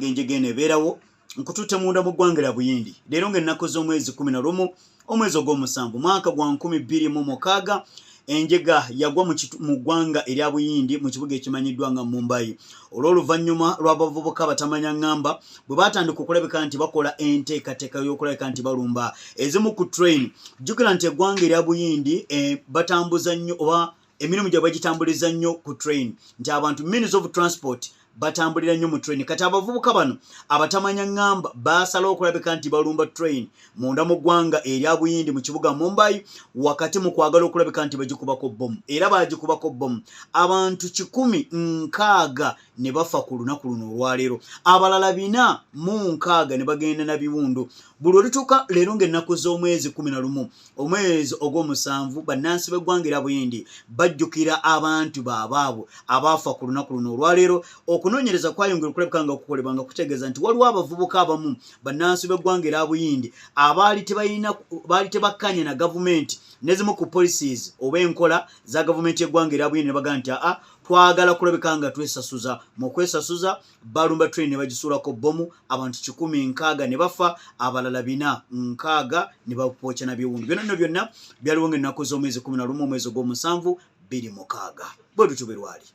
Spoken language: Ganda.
nga enjega eno ebeerawo. Nkututte munda mu ggwanga lya Buyindi leero ng'ennaku z'omwezi 11 omwezi ogw'omusanvu mwaka gwa 2006. Enjega yagwa mu ggwanga erya Buyindi mu kibuga ekimanyiddwa nga Mumbai, olw'oluvannyuma lw'abavubuka batamanya ŋŋamba bwe baatandika okulabika nti bakola enteekateeka y'okulabika nti balumba ezimu ku train. Jjukira nti eggwanga erya Buyindi batambuza nnyo oba emirimu gyabwe bagitambuliza nnyo ku train, nti abantu means of transport batambulira nnyo mu train. Kati abavubuka bano abatamanya ŋŋamba baasalawo okulabika nti balumba train munda mu ggwanga erya Buyindi mu kibuga Mumbai, wakati mu kwagala okulabika nti bagikubako bbomu, era bagikubako bbomu, abantu 160 ne bafa ku lunaku luno olwaleero, abalala 460 ne bagenda na biwundu. Buli olutuuka leero ng'ennaku z'omwezi 11 omwezi ogw'omusanvu, bannansi b'eggwanga erya Buyindi bajjukira abantu baabaabwe abaafa ku lunaku luno olwaleero. Okunoonyereza kwayongera okulabika nga kukolebwa nga kutegeeza nti waliwo abavubuka abamu bannansi b'eggwanga erya Buyindi abaali tebalina baali tebakkanya na gavumenti n'ezimu ku policies oba enkola za gavumenti y'eggwanga erya Buyindi, ne bagamba nti aa, twagala kulabika nga twesasuza. Mu kwesasuza balumba train ne bagisuulako bbomu, abantu 160 ne bafa, abalala 460 ne bapooca na biwundu. Byonna nno byonna byaliwo ng'ennaku z'omwezi 11 omwezi ogw'omusanvu 26. Bwe tutyo bwe lwali.